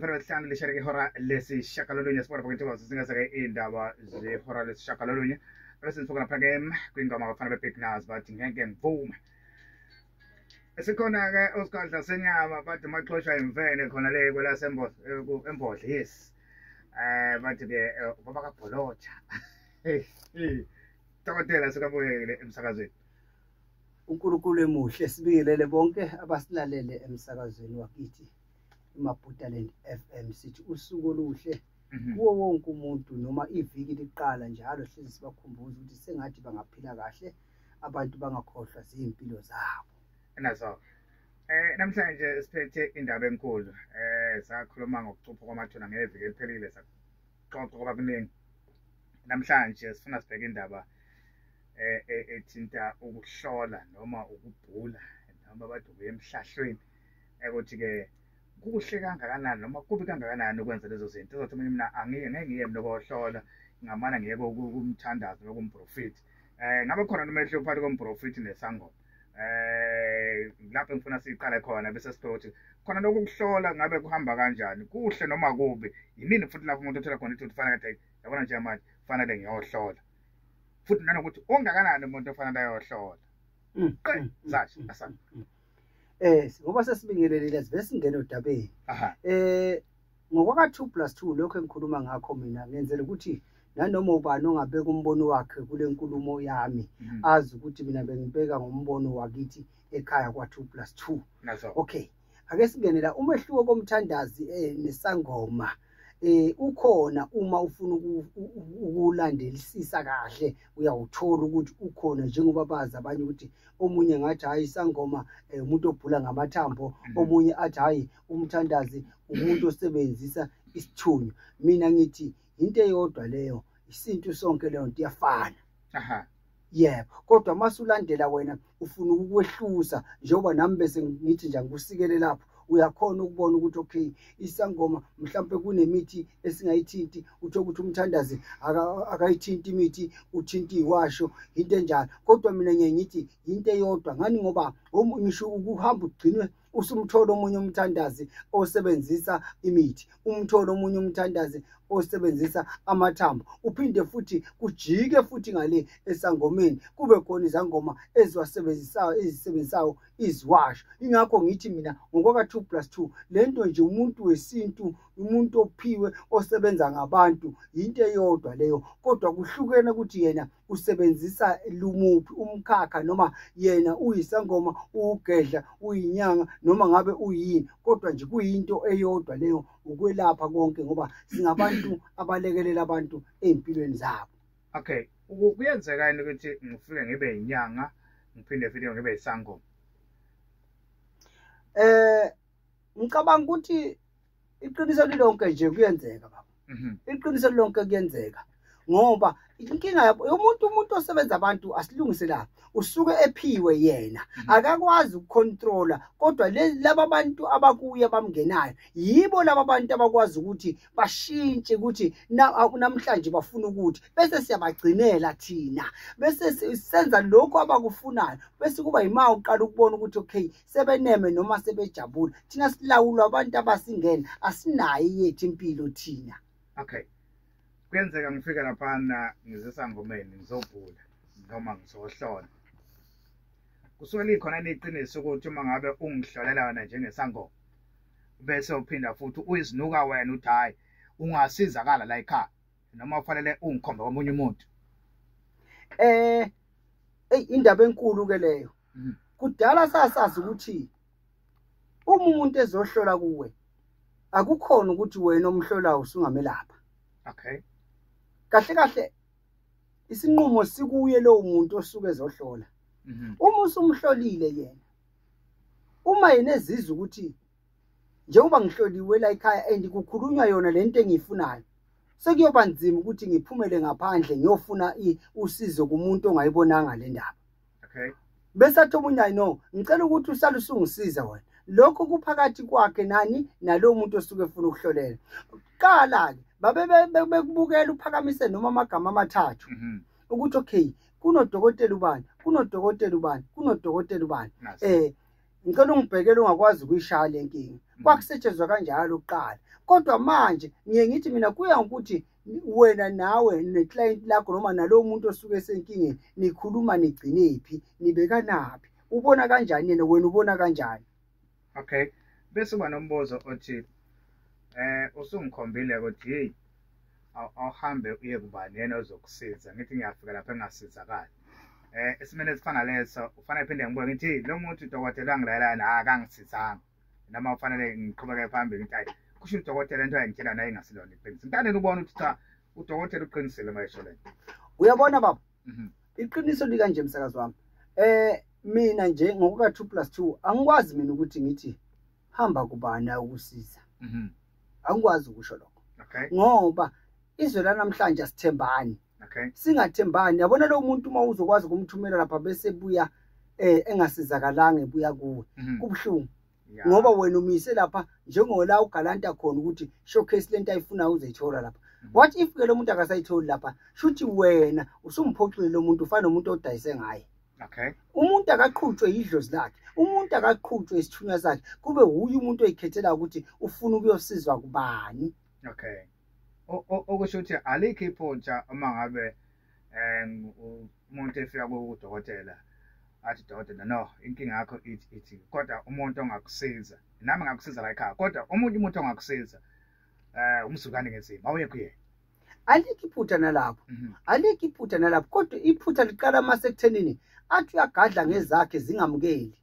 Lwesihlanu lishayela ihora lesishagalolunye, sibona phakathi singaseke indaba zehora lesishagalolunye. Bese sifuka lapha ke kwingoma abafana be-Big Nuz, bathi ngeke ngivume. Sikhona-ke usigadla senyama, bathi maxoshwa imfene khona le kwelaseMbodle, yes. Bathi-ke ubaba kaBholoja. Dokotela, sikabuyele emsakazweni. UNkulunkulu emuhle, sibingelele bonke abasilalele emsakazweni wakithi iMabutaland FM. Sithi usuku oluhle kuwo wonke umuntu, noma iviki liqala njalo hlezi sibakhumbuza ukuthi sengathi bangaphila kahle, abantu bangakhohlwa zimpilo zabo. Naso namhlanje siphethe indaba enkulu. Sakhuluma ngokucupha kwamathuna ngeviki eliphelile, saxoxa kwaba kuningi. Namhlanje sifuna sibheke indaba ethinta ukuhlola noma ukubhula noma bathi ukuya emhlahlweni, ukuthi-ke kuhle kangakanani noma kubi kangakanani ukwenza lezo zinto. Uzothi omunye, mina angiye, ngeke ngiye mina kohlola, ngamane ngiye kumthandazo noma kumprofiti. Ngabe khona nomehluko phakathi komprofiti nesangoma? Lapho ngifuna siqale khona, bese sibheka ukuthi khona lokhu kuhlola ngabe kuhamba kanjani, kuhle noma kubi, yinini futhi lapho umuntu othola khona ukuthi kufanele kade yabona njengamanje kufanele ngiyohlola, futhi nanokuthi ungakanani umuntu ofanele ayohlola. Zashi asana. Ngoba sesibingelelile, sibe singena odabeni. Ngokwaka 2 plus 2 lokho engikhuluma ngakho mina ngenzela ukuthi nanoma ubani ongabeka umbono wakhe kule nkulumo yami azi ukuthi mina bengibeka ngombono wakithi ekhaya kwa 2 plus 2. Naso. Okay, ake singene la. Umehluko komthandazi nesangoma ukhona. Uma ufuna ukulandelisisa kahle uyawuthola ukuthi ukhona, njengoba bazi abanye ukuthi omunye ngathi hayi, isangoma umuntu obhula ngamathambo, omunye athi hayi, umthandazi umuntu osebenzisa isithunywa. Mina ngithi into eyodwa leyo, isintu sonke leyo nto iyafana. Yebo, kodwa masulandela wena ufuna ukukwehlusa, njengoba nami bese ngithi nje ngikusikele lapho, uyakhona ukubona ukuthi okay, isangoma mhlawumbe kunemithi esingayithinti, utho ukuthi umthandazi akayithinti imithi, uthinta iwasho, into enjalo. Kodwa mina ngiye ngithi into eyodwa ngani, ngoba ngisho ukuhamba ugcinwe usumthola omunye umthandazi osebenzisa imithi, umthola omunye umthandazi osebenzisa amathambo, uphinde futhi kujike futhi ngale esangomeni kube khona izangoma eziwasebenzisayo, ezisebenzisayo iziwasho. Ingakho ngithi mina ngokwaka 2 plus 2 lento nje, umuntu wesintu, umuntu ophiwe osebenza ngabantu, into eyodwa leyo, kodwa kuhlukene ukuthi yena usebenzisa lumuphi umkhakha, noma yena uyisangoma, uwugedla, uyinyanga, noma ngabe uyini, kodwa nje kuyinto eyodwa leyo, ukwelapha konke, ngoba singabantu abalekelela abantu ey'mpilweni zabo. Okay, kuyenzeka yini ukuthi ngifike ngibe inyanga, ngiphinde futhi ngibe isangoma? Ngicabanga ukuthi iqiniso lilonke nje kuyenzeka, baba. Iqiniso lilonke kuyenzeka, ngoba inkinga yabo umuntu osebenza abantu, asilungise la, usuke ephiwe yena, akakwazi ukucontrola, kodwa laba bantu abakuye abamngenayo yibo laba bantu abakwazi ukuthi bashintshe ukuthi namhlanje bafuna ukuthi, bese siyabagcinela thina, bese senza lokho abakufunayo, bese kuba yima uqala ukubona ukuthi okay, sebeneme noma sebejabula. Thina silawulwa abantu abasingena, asinayo yethu impilo thina. Okay, kuyenzeka ngifike laphana ngizesangomeni ngizobhula noma ngizohlola, kusuke likhona iqiniso ukuthi uma ngabe ungihlolela wena njengesangoma, bese uphinda futhi uyizinuka wena uthi hayi, ungasizakala la ekhaya, noma ufanele ungikhombe komunye umuntu? Ey, indaba enkulu ke leyo. Kudala sasazi ukuthi uma umuntu ezohlola kuwe, akukhona ukuthi wena omhlolayo usungamelapha. Kahle kahle isinqumo sikuye lowo muntu osuke ezohlola. Uma usumhlolile yena, uma yena ezizwa ukuthi njengoba ngihloliwe la ekhaya and kukhulunywa yona lento engiyifunayo, sekuyoba nzima ukuthi ngiphumele ngaphandle ngiyofuna usizo kumuntu ongayibonanga le ndaba. Bese athi omunye, hayi no, ngicela ukuthi usale usungisiza wena. Lokho kuphakathi kwakhe nani nalowo muntu osuke efuna ukuhlolela. Qala-ke babe bekubukela, uphakamise noma amagama amathathu ukuthi okay, kunodokotela ubani, kunodokotela ubani, kunodokotela ubani. Naso. Ngicela ungibhekele ungakwazi ukuyishaya le nkinga. Kwakusetshenzwa kanjalo kuqala. Kodwa manje ngiye ngithi mina kuya ngokuthi wena nawe neclient lakho noma nalowo muntu osuke esenkingeni nikhuluma nigcinephi, nibekanaphi, ubona kanjani yena, wena ubona kanjani. Okay, bese uba nombuzo othi usungikhombile ukuthi hey awuhambe uye kubani yena ozokusiza, ngithi ngiyafika lapha engasizakali. Esimeni esifana leso ufanele phinde ngibuke ngithi lo muntu udokotela angilayelana akangisizanga, noma ufanele ngiqhubeke phambili ngithi hayi kusho udokotela into ayengitshela naye ingasilona iqiniso. Mntaneni ubona ukuthi cha udokotela uqinisile uma esho lento. Uyabona baba, iqiniso likanje msakazi wami. Mina nje ngokuka 2+2 angikwazi mina ukuthi ngithi hamba kubani ukusiza. Angikwazi ukusho lokho. Okay. Ngoba izwe lanamhlanje asithembani. Okay. Singathembani. Yabona lo muntu uma uzokwazi ukumthumela lapha bese buya engasizakalanga ebuya kuwe. Kubuhlungu. Ngoba wena umise lapha njengola ugalanta khona ukuthi showcase lento ayifuna uzoyithola lapha. What if ke lo muntu akasayitholi lapha? Shuthi wena usumphoxile lo muntu, ufana nomuntu odayise ngaye. Okay. Umuntu akaqhutshwe idlozi lakhe, umuntu akaqhutshwe isithunywa sakhe, kube uye umuntu oyikhethela ukuthi ufuna ukuyosizwa kubani. Okay. Okusho ukuthi alikho iphutha uma ngabe umuntu efika kudokotela athi dokotela no inkinga yakho ithi kodwa umuntu ongakusiza nami ngakusiza la ekhaya, kodwa omunye umuntu ongakusiza umsukane ngezimo awuye kuye. Alikho iphutha nalapho. Alikho iphutha nalapho, kodwa iphutha liqala mase kuthenini athi uyagadla ngezakhe zingamukeli.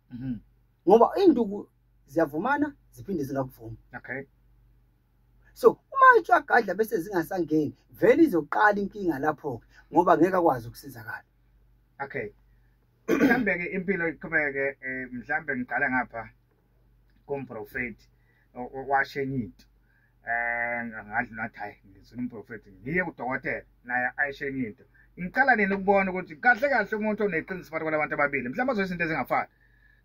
Ngoba induku ziyavumana ziphinde zingakuvumi. Okay. So uma ithi uyagadla bese zingasangeni vele izoqala inkinga lapho ngoba ngeke akwazi ukusizakala. Okay. Mhlambe ke impilo iqhubeke, mhlambe ngiqala ngapha kumprofeti owashenye into. Ngadlula ngathi hayi ngizwe umprofeti ngiye kudokotela naye ayishenye into. Ngiqala nini ukubona ukuthi kahle kahle umuntu oneqiniso phakathi kwalabantu ababili mhlawumbe azoyisa into ezingafani.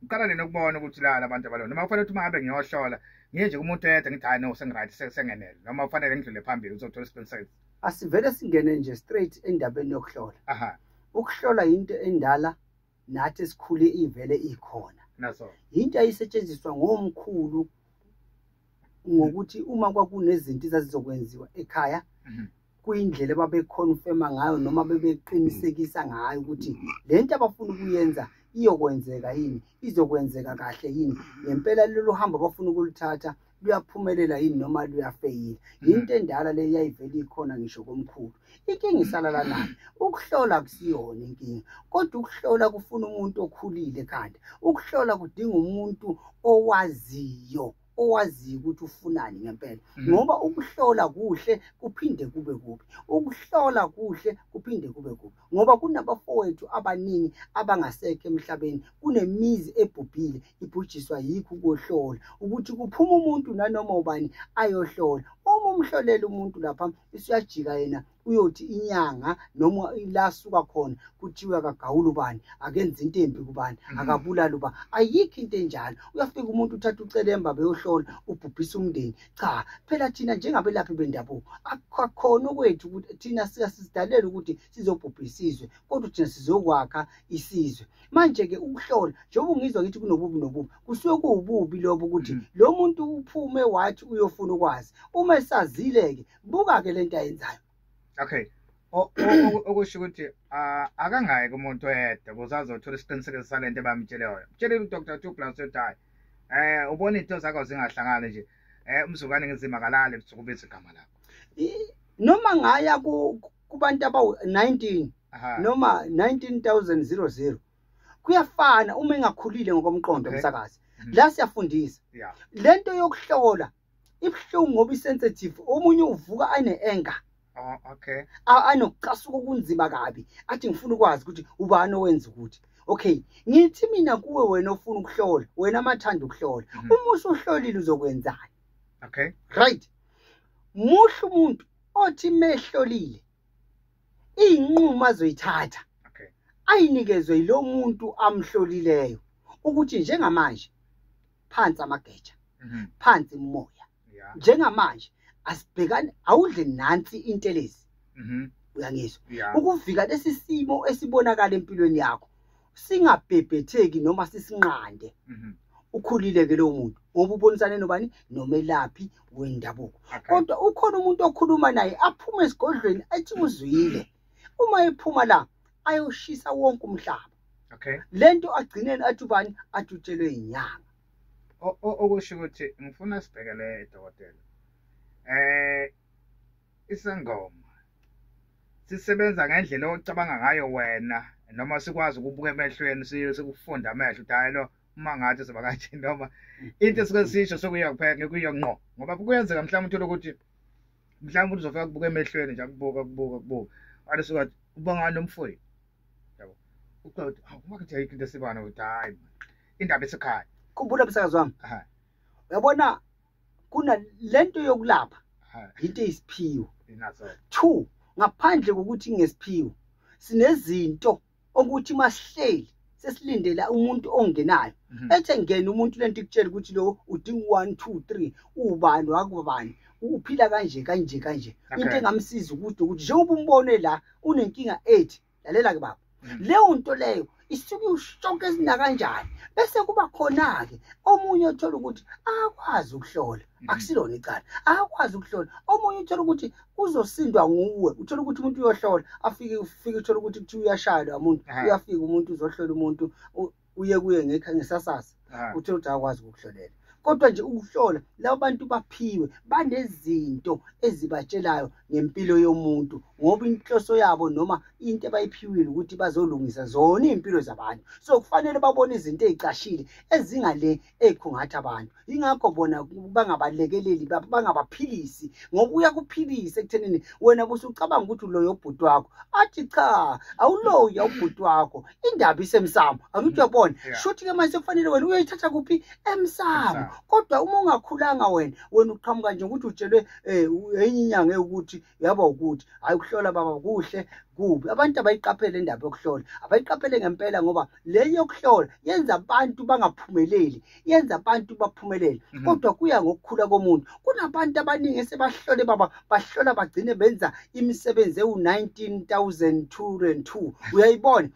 Ngiqala nini ukubona ukuthi la labantu abalona noma kufanele ukuthi uma ngabe ngiyohlola ngiye nje kumuntu oyedwa ngithi hayi no sengiright sengenele, noma kufanele ngidlule phambili uzothola isiqiniseko. Asivele singene nje straight endabeni yokuhlola. Ukuhlola into endala nathi esikhule ivele ikhona. Naso. Into ayisetshenziswa ngomkhulu ngokuthi uma kwakunezinto ezazizokwenziwa ekhaya kuyindlela ababeconfirma ngayo noma bebeqinisekisa ngayo ukuthi lento abafuna ukuyenza iyokwenzeka yini, izokwenzeka kahle yini, ngempela lolu hambo abafuna ukuluthatha luyaphumelela yini noma luyafeyila. Into endala le yayivele ikhona ngisho komkhulu. Inkinga isala lana, ukuhlola kusiyona inkinga, kodwa ukuhlola kufuna umuntu okhulile ekhanda, ukuhlola kudinga umuntu owaziyo ukuthi ufunani ngempela. Ngoba ukuhlola kuhle kuphinde kube kubi, ukuhlola kuhle kuphinde kube kubi, ngoba kunabafowethu abaningi abangasekho emhlabeni, kunemizi ebhubhile ibhujiswa yikho ukuhlola, ukuthi kuphuma umuntu nanoma ubani ayohlola. Uma umhlolela umuntu lapha isiyajika yena uyothi inyanga noma la suka khona kuthiwa akagawula ubani, akenza into embi kubani, akabulala ubani. Ayikho into enjalo. Uyafika umuntu uthatha ucelemba beyohlola ubhubhisa umndeni. Cha, phela thina njengabelaphi bendabuko akukhona okwethu ukuthi thina sisidalele ukuthi sizobhubhisa isizwe, kodwa thina sizokwakha isizwe. Manje ke ukuhlola njengoba ungizwa ngithi kunobubi nobubi, kusuke kuwububi lobo ukuthi lo muntu uphume wathi uyofuna ukwazi, uma esazile ke buka ke lento ayenzayo. Okay. Okusho ukuthi akangayi kumuntu oyedwa ukuze azothola isiqinisekiso salento ebamtshele yona. Mtshelile uDr 2+2 hayi. Ubona into zakho zingahlangani nje. Umzukwane ngezima kalale ebusuku biza igama lakho. Noma ngaya kubantu abawu 19 noma 19,000 kuyafana uma engakhulile ngokomqondo umsakazi. La siyafundisa. Lento yokuhlola ibuhlungu ngoba isensitive, omunye uvuka ane anger. Oh, okay. Anokucasuka okunzima kabi athi ngifuna ukwazi ukuthi ubani owenza ukuthi. Okay, ngithi mina kuwe wena ofuna ukuhlola, wena amathanda ukuhlola, uma usuhlolile uzokwenzani? Okay. Right. Muhle umuntu othi mehlolile inqumo azoyithatha. Okay. Ayinikezwe yilo muntu amhlolileyo ukuthi njengamanje phansi amageja, phansi umoya. Njengamanje asibhekane, awudle nansi intelezi. Uyangizwa? Ukuvika lesi simo esibonakala empilweni yakho singabhebhetheki noma sisinqande. Ukhulile ke lo muntu ngoba ubonisane nobani? Nomelaphi wendabuko. Kodwa ukhona umuntu okhuluma naye aphume esigodlweni athi uzwile. Uma ephuma la ayoshisa wonke umhlaba. Okay. Lento agcineni athi ubani? Athi utshelwe inyanga. Okusho ukuthi ngifuna sibhekele dokotela. Isangoma sisebenza ngendlela ocabanga ngayo wena noma sikwazi ukubuka emehlweni sikufunda amehlo ukuthi hayi lo uma ngathi siba kanje noma into esuke sisho sokuya kuphela kuyo ngqo, ngoba kuyenzeka mhlawumbe uthole ukuthi mhlawumbe uzofika kubuka emehlweni nje akubuka kubuka alisuka ubangani nomfowethu yabo uqothi uma kuthi ayikho into esibana ukuthi hayi indaba esekhaya. Khumbula msakazi wami, uyabona kuna lento yokulapha into eyisiphiwo. 2 ngaphandle kokuthi ngesiphiwo sinezinto okuthi masihleli sesilindela umuntu ongenayo ethe ngena umuntu lento ikutshela ukuthi lo udinga 1 2 3 ubani wakubani uphila kanje kanje kanje. Into engamsiza ukuthi njengoba umbone la unenkinga 8 lalela ke baba, leyo nto leyo isuke ushoke esina kanjani. Bese kuba khona ke omunye uthola ukuthi akakwazi ukuhlola, akusilona icala, akakwazi ukuhlola. Omunye uthola ukuthi uzosindwa nguwe, uthola ukuthi umuntu uyohlola afike ufike uthola ukuthi kuthiwa uyashaywa umuntu, uyafika umuntu uzohlola umuntu uye kuye ngesasasa uthola ukuthi akakwazi ukuhlolela. Kodwa nje ukuhlola labo bantu baphiwe, banezinto ezibatshelayo ngempilo yomuntu, ngoba inhloso yabo noma into abayiphiwile ukuthi bazolungisa zona impilo zabantu. So kufanele babone izinto ezicashile ezingale ekhungatha abantu. Ingakho bona bangabalekeleli, bangabaphilisi, ngoba uyakuphilisa ekuthenini wena busucabanga ukuthi uloyo ubhuti wakho, athi cha awuloya ubhuti wakho, indaba isemsamo. Angithi uyabona, shuthi ke manje kufanele wena uyoyithatha kuphi? Emsamo. Kodwa uma ungakhulanga wena uqhamuka nje ukuthi utshelwe enye inyanga ukuthi yaba ukuthi hayi ukuhlola baba kuhle kubi. Abantu abayiqaphele indaba yokuhlola, abayiqaphele ngempela, ngoba le yokuhlola yenza abantu bangaphumeleli, yenza abantu baphumelele. Kodwa kuya ngokukhula komuntu. Kunabantu abaningi esebahlole baba, bahlola bagcine benza imisebenzi ewu-19,202. Uyayibona,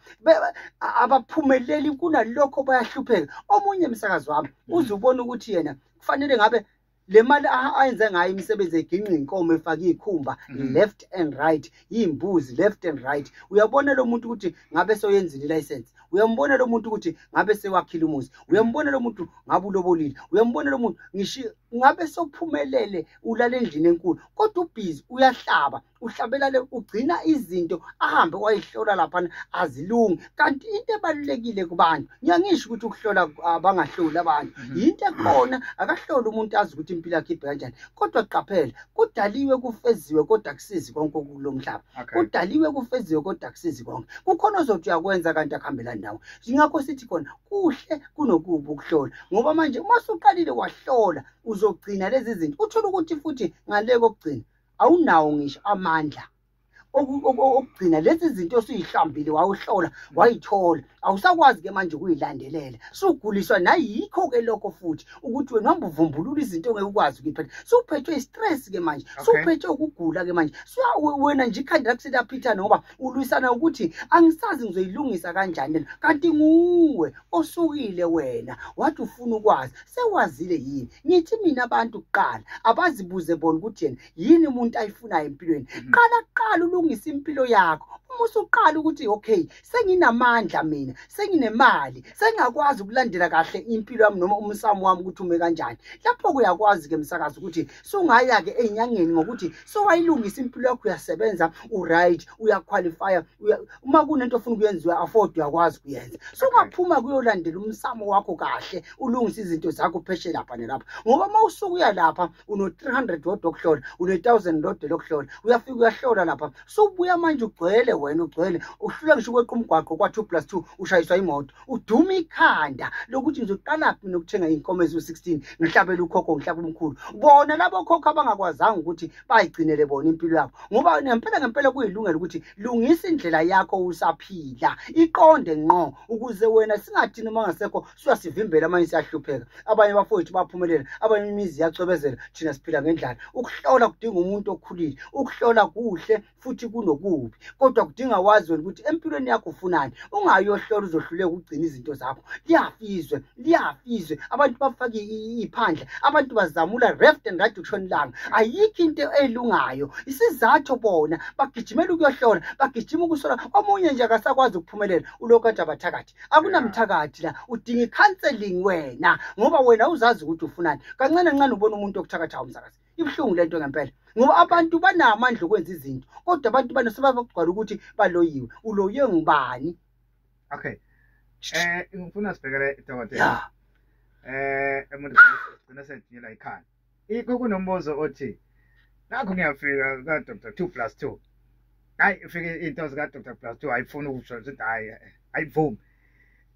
abaphumeleli kunalokho bayahlupheka. Omunye emsakazi wami uzubona ukuthi yena kufanele ngabe le mali ayenze ngayo imisebenzi eginqa inkomo efaka ikhumba left and right, imbuzi left and right. Uyabona lo muntu ukuthi ngabe soyenzile license, uyambona lo muntu ukuthi ngabe sewakhile umuzi, uyambona lo muntu ngabe ulobolile, uyambona lo muntu ngisho ngabe sophumelele ulala endlini enkulu, kodwa ubhizi uyahlaba uhlabela le ugcina izinto ahambe wayihlola lapha azilungi. Kanti into ebalulekile kubantu, ngiyangisho ukuthi ukuhlola abangahloli abantu into ekhona, akahlola umuntu azi ukuthi impilo yakhe ibheka kanjani. Kodwa qaphela, kudaliwe kufeziwe kodwa kusizi konke kulomhlaba, kudaliwe kufeziwe kodwa kusizi konke. Kukhona ozothi uyakwenza kanti akuhambelani nawe. Ingakho sithi khona kuhle kunokubi ukuhlola, ngoba manje uma usuqalile wahlola uzogcina lezi zinto, uthola ukuthi futhi ngale kokugcina awunawo ngisho amandla okugcina lezi zinto osuyihlambile wawuhlola wayithola, awusakwazi ke manje ukuyilandelela. Suguliswa nayikho ke lokho futhi ukuthi wena uhamba uvumbulula izinto ongeke ukwazi ukuyiphetha. Suphethwe i-stress ke manje, suphethwe ukugula ke manje, wena nje ikhanda lakho selaphithana ngoba ulwisana ukuthi angisazi ngizoyilungisa kanjani lento. Kanti nguwe osukile wena wathi ufuna ukwazi, sewazile yini? Ngithi mina abantu kuqala abazibuze bona ukuthi yena yini umuntu ayifunayo empilweni. Qala ulungisa impilo yakho. Uma usuqala ukuthi okay senginamandla mina, senginemali, sengakwazi ukulandela kahle impilo yami noma umsamo wami ukuthi ume kanjani, lapho kuyakwazi ke msakazi ukuthi sungaya ke enyangeni ngokuthi sowayilungisa impilo yakho, uyasebenza, uright, uyaqualify, uma kunento ofuna ukuyenziwa afford uyakwazi kuyenza. Sungaphuma kuyolandela umsamo wakho kahle, ulungisa izinto zakho pheshe lapha nelapha, ngoba uma usuka uya lapha uno 300 wodwa okuhlola, une 1000 lodwa lokuhlola, uyafika uyahlola lapha, subuya manje ugcwele wena, ugcwele uhlula ngisho kweqa umgwaqo kwa 2 + 2 ushayiswa imoto, uduma ikhanda lokuthi ngizoqala phi nokuthenga inkomo ezu16 ngihlabele ukhokho ngihlaba umkhulu. Bona labo khokho abangakwazanga ukuthi bayigcinele bona impilo yabo, ngoba ngempela ngempela kuyilungelo ukuthi lungisa indlela yakho usaphila iqonde ngqo, ukuze wena singathi noma ngasekho siyasivimbela manje siyahlupheka. Abanye bafowethu baphumelela, abanye imizi iyacwebezela, thina siphila ngendlala. Ukuhlola kudinga umuntu okhulile, ukuhlola kuhle futhi kunokubi, kodwa Kudinga wazi wena ukuthi empilweni yakho ufunani. Ungayohlola uzohluleka ukugcina izinto zakho. Liyafizwe, liyafizwe. Abantu bafaka iphandle, abantu bazamula left and right ukushona ilanga. Ayikho into elungayo. Isizathu bona bagijimela ukuyohlola, bagijima ukusola. Omunye nje akasakwazi ukuphumelela, ulokhu athi abathakathi. Akunamthakathi la, udinga i-counseling wena, ngoba wena uzazi ukuthi ufunani. Kancane kancane ubona umuntu okuthakathayo umsakazi. Ibuhlungu lento ngempela, ngoba abantu banamandla okwenza izinto, kodwa abantu banesebabagcwala ukuthi baloyiwe. Uloyiwe ngubani? Okay. Ngifuna sibhekele dokotela. Umuntu ugcina sejiyela ikhanda. Kunombuzo othi nakho ngiyafika ka Dr 2 + 2. Hayi ufike into zika Dr +2 ayifuni ukusho ukuthi hayi ayivumi.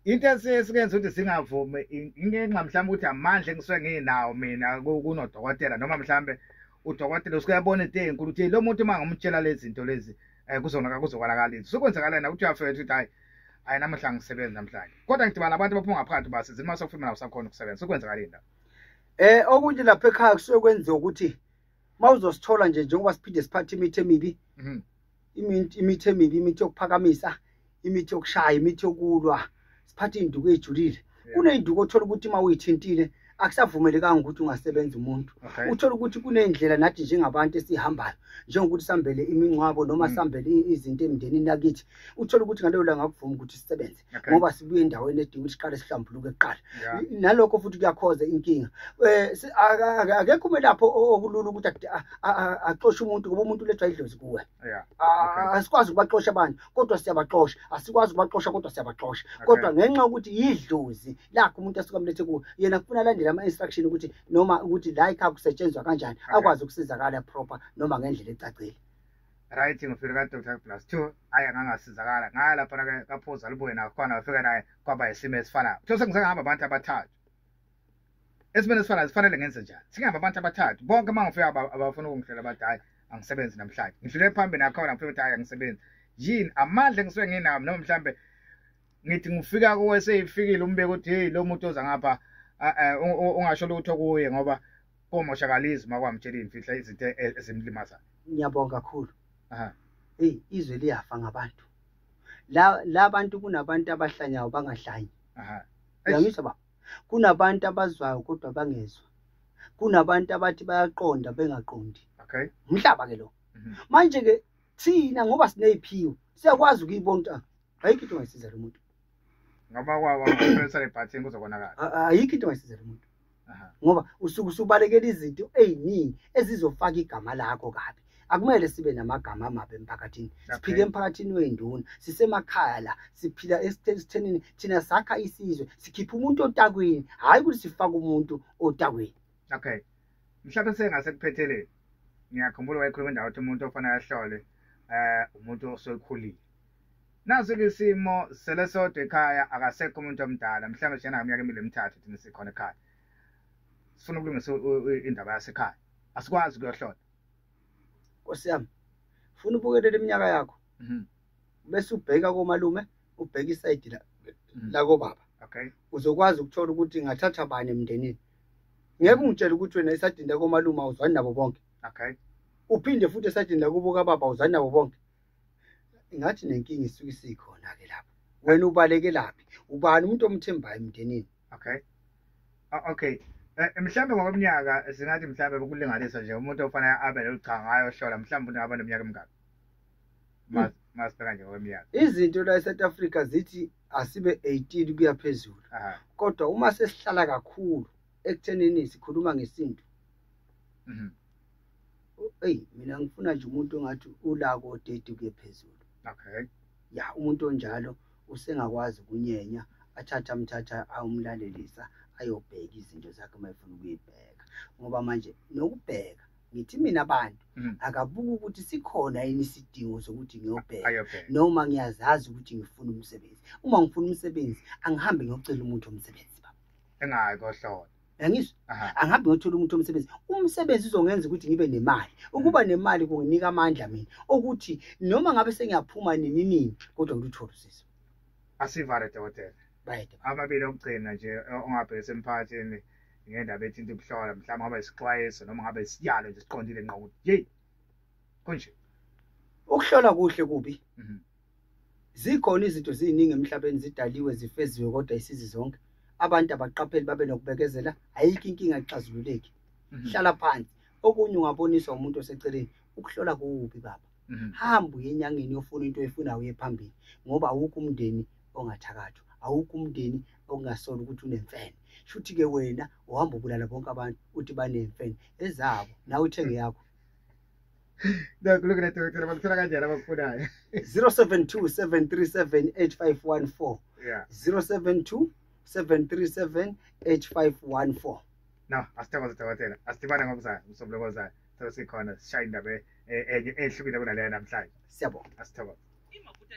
Into esiyenza ukuthi singavumi ingenxa mhlawumbe ukuthi amandla engisuke nginawo mina kunodokotela, noma mhlawumbe udokotela usuke yabona into enkulu ukuthi lo muntu uma ngimtshela lezi zinto lezi kuzonaka kuzokwalakala. Sokwenzakalana na ukuthi uyafika ukuthi hayi hayi namuhla ngisebenza namhlanje, kodwa ngidibana abantu abaphuma ngaphandle basiza uma sokufika nawo sakhona ukusebenza. Sokwenzakala indaba okunje lapha ekhaya kusuke kwenziwa ukuthi mawuzosithola nje njengoba siphinde siphathe imithi emibi, imithi emibi, imithi yokuphakamisa, imithi yokushaya, imithi yokulwa, siphathe induku ejulile. Kuneyinduku othola ukuthi uma uyithintile akusavumelekanga ukuthi ungasebenza umuntu. Uthola ukuthi kuneyindlela nathi njengabantu esihambayo, njengokuthi sambele imingcwabo noma sambele izinto emndenini nakithi, uthola ukuthi ngaleyo langa akuvumi ukuthi sisebenze, ngoba sibuye endaweni edinga ukuthi siqale sihlambuluke kuqala. Nalokho futhi kuyakhoza inkinga. Akekho umelapho okulula ukuthi axoshe umuntu, ngoba umuntu ulethwa idlozi kuwe. Asikwazi ukubaxosha abantu, kodwa siyabaxosha. Asikwazi ukubaxosha, kodwa siyabaxosha. Kodwa ngenxa yokuthi idlozi lakho umuntu asuka amlethe kuwe, yena kufuna alandele ama-instruction ukuthi noma ukuthi la ekhaya kusetshenzwa kanjani, akwazi ukusizakala proper noma ngendlela ecacile. Right, ngifika ka Dr +2 ayi ngangasizakala ngaya lapha ke kaphuza libuye nakhona wafika naye kwaba isimo esifanayo. So sengihamba abantu abathathu esimeni esifanayo, sifanele ngenze njani? Singihamba abantu abathathu bonke, uma ngifika abafuna ukungihlela bathi hayi angisebenzi namhlanje. Ngidlule phambili nakhona ngifika ukuthi hayi angisebenzi. Yini amandla engisuke nginawo, noma mhlambe ngithi ngifika kuwe seyifikile umbeke ukuthi hey lo muntu oza ngapha ungasho lutho kuye ngoba komoshakalizi makwamtshela imfihla izinto ezimlimazayo. Ngiyabonga kakhulu. Hey, izwe liyafa ngabantu. La bantu kunabantu abahlanyayo bangahlanyi. Uyangizwa baba? Kunabantu abazwayo kodwa bangezwa. Kunabantu abathi bayaqonda bengaqondi. Okay. Umhlaba ke lo. Manje ke thina ngoba sineziphiwo siyakwazi ukuyibona ayikho into ongayisiza lo muntu. Ngoba kwawa le button kuzokonakala. Ayikho into ongayisiza lo muntu. Ngoba usuke usubalekela izinto eziningi ezizofaka igama lakho kabi. Akumele sibe namagama amabi emphakathini. Siphile emphakathini wenduna, sisemakhaya la, siphila esithenini, thina sakha isizwe, sikhipha umuntu otakwini, hayi ukuthi sifake umuntu otakwini. Okay. Mhlawumbe sengasekuphetheleni. Ngiyakhumbula wayekhuluma indawo ukuthi umuntu ofanele ahlole umuntu osekhulile. Naso ke isimo sele sodwa ekhaya, akasekho umuntu omdala, mhlawumbe njena ngeminyaka emibili emithathu thina sikhona ekhaya. Sifuna ukulungisa indaba yasekhaya. Asikwazi ukuyohlola. Nkosi yami, ufuna ubukelele iminyaka yakho. Bese ubheka komalume, ubheka isayidi la kobaba. Okay. Uzokwazi ukuthola ukuthi ngathatha bani emndenini. Ngeke ungitshele ukuthi wena esayidini la komalume awuzwani nabo bonke. Okay. Uphinde futhi esayidini la kubo kababa awuzwani nabo bonke. Ngathi nenkinga isuke isikhona ke lapho. Wena ubalekelaphi? Ubani umuntu omthembayo emndenini? Okay. Okay. Mhlawumbe ngokweminyaka singathi mhlawumbe ukulinganisa nje umuntu ofanele abe loluchanga ayohlola mhlawumbe ungabe neminyaka emingaki? Masibheka nje ngokweminyaka. Izinto la eSouth Africa zithi asibe 18 kuya phezulu. Kodwa uma sesihlala kakhulu ekuthenini sikhuluma ngesintu. Hey, mina ngifuna nje umuntu ongathi ulako 30 kuye phezulu. Okay. Ya, umuntu onjalo usengakwazi ukunyenya, athatha amthatha ayomlalelisa, ayobheka izinto zakhe uma efuna ukuyibheka. Ngoba manje nokubheka ngithi mina abantu akabuka ukuthi sikhona yini isidingo sokuthi ngiyobheka, noma ngiyazazi ukuthi ngifuna umsebenzi. Uma ngifuna umsebenzi angihambe ngiyocela umuntu omsebenzi baba. Engayi kohlola. Angizwa? Angihambe ngiyothola umuntu omsebenzi. Umsebenzi uzongenza ukuthi ngibe nemali. Ukuba nemali kunginika amandla mina ukuthi noma ngabe sengiyaphuma nini nini kodwa ngiluthola usizo. Asivale dokotela. Bayede. Amabili okugcina nje ongabhekisa emphakathini ngendaba ethinta ukuhlola, mhlawumbe ngabe isixwayiso noma ngabe isiyalo nje siqondile ngqo ukuthi hey kunje. Ukuhlola kuhle kubi. Zikhona izinto ziningi emhlabeni, zidaliwe, zifeziwe, kodwa isizi zonke. Abantu abaqapheli, babe nokubekezela. Ayikho inkinga exazululeki. Hlala phansi. Okunye ungaboniswa umuntu oseceleni. Ukuhlola kubi, baba. Hamba uye enyangeni, uyofuna into oyifunayo, uye phambili, ngoba awukho umndeni ongathakathwa, awukho umndeni ongasola ukuthi unemfene. Shuthi-ke wena uhamba ubulala bonke abantu, uthi banemfene ezabo, nawe uthenge yakho. No, kulungile dokotela, bakuthola kanjani abakufunayo? 072 737 8514. 072 737 8514. No, asithokoze dokotela. Asidibane ngokuzayo, umsombuluko ozayo. Sobe sikhona sishaya indaba enye ehlukile kunaleyo namhlanje. Siyabonga. Asithokoze.